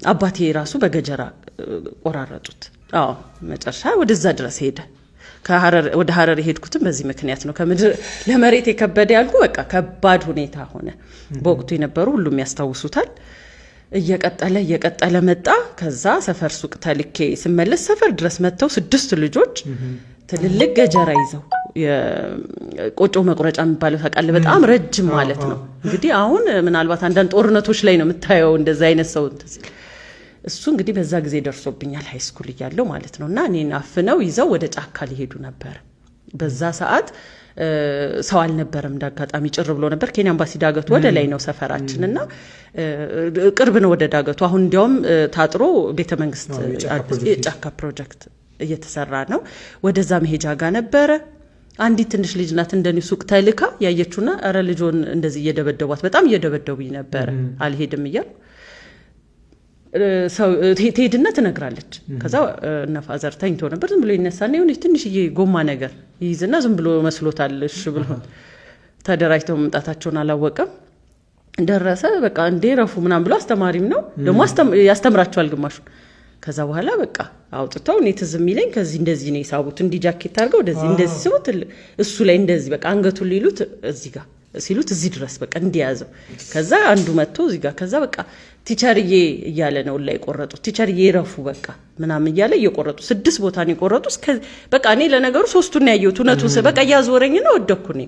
አባቴ ራሱ በገጀራ ቆራረጡት። አዎ፣ መጨረሻ ወደዛ ድረስ ሄደ። ወደ ሀረር የሄድኩትም በዚህ ምክንያት ነው። ከምድር ለመሬት የከበደ ያልኩ በቃ ከባድ ሁኔታ ሆነ። በወቅቱ የነበሩ ሁሉም ያስታውሱታል። እየቀጠለ እየቀጠለ መጣ። ከዛ ሰፈር ሱቅ ተልኬ ስመለስ ሰፈር ድረስ መጥተው ስድስት ልጆች ትልልቅ ገጀራ ይዘው፣ የቆጮ መቁረጫ የሚባለው ታውቃለህ? በጣም ረጅም ማለት ነው። እንግዲህ አሁን ምናልባት አንዳንድ ጦርነቶች ላይ ነው የምታየው እንደዚ አይነት ሰው እንትን ሲል። እሱ እንግዲህ በዛ ጊዜ ደርሶብኛል፣ high school እያለሁ ማለት ነው። እና እኔን አፍነው ይዘው ወደ ጫካ ሊሄዱ ነበር። በዛ ሰዓት ሰው አልነበረም። እንደ አጋጣሚ ጭር ብሎ ነበር። ኬንያ ኤምባሲ ዳገቱ ወደ ላይ ነው ሰፈራችን እና ቅርብ ነው ወደ ዳገቱ። አሁን እንዲያውም ታጥሮ ቤተ መንግስት የጫካ ፕሮጀክት እየተሰራ ነው። ወደዛ መሄጃ ጋር ነበረ። አንዲት ትንሽ ልጅ ናት እንደኔ ሱቅ ተልካ ያየችውና ኧረ ልጆን እንደዚህ እየደበደቧት፣ በጣም እየደበደቡኝ ነበረ፣ አልሄድም እያልኩ ሰው ትሄድና ትነግራለች። ከዛ እነ father ተኝቶ ነበር። ዝም ብሎ ይነሳና የሆነች ትንሽዬ ጎማ ነገር ይይዝና ዝም ብሎ መስሎታል። እሺ ብሎ ተደራጅተው መምጣታቸውን አላወቀም። ደረሰ። በቃ እንዴ ረፉ ምናምን ብሎ፣ አስተማሪም ነው ደግሞ ያስተምራቸዋል ግማሹን። ከዛ በኋላ በቃ አውጥተው፣ እኔ ትዝ የሚለኝ ከዚህ እንደዚህ ነው የሳቡት። እንዲህ ጃኬት አድርገው ወደዚህ እንደዚህ ስቡት፣ እሱ ላይ እንደዚህ በቃ አንገቱን ሊሉት እዚህ ጋር ሲሉት እዚህ ድረስ በቃ እንዲያዘው። ከዛ አንዱ መጥቶ እዚህ ጋር፣ ከዛ በቃ teacher ዬ እያለ ነው ላይ የቆረጡት። Teacher ዬ ረፉ በቃ ምናምን እያለ እየቆረጡ ስድስት ቦታ ነው የቆረጡ። በቃ እኔ ለነገሩ ሶስቱን ያየሁት፣ እውነቱን በቃ እያዞረኝ ነው ወደኩ እኔ።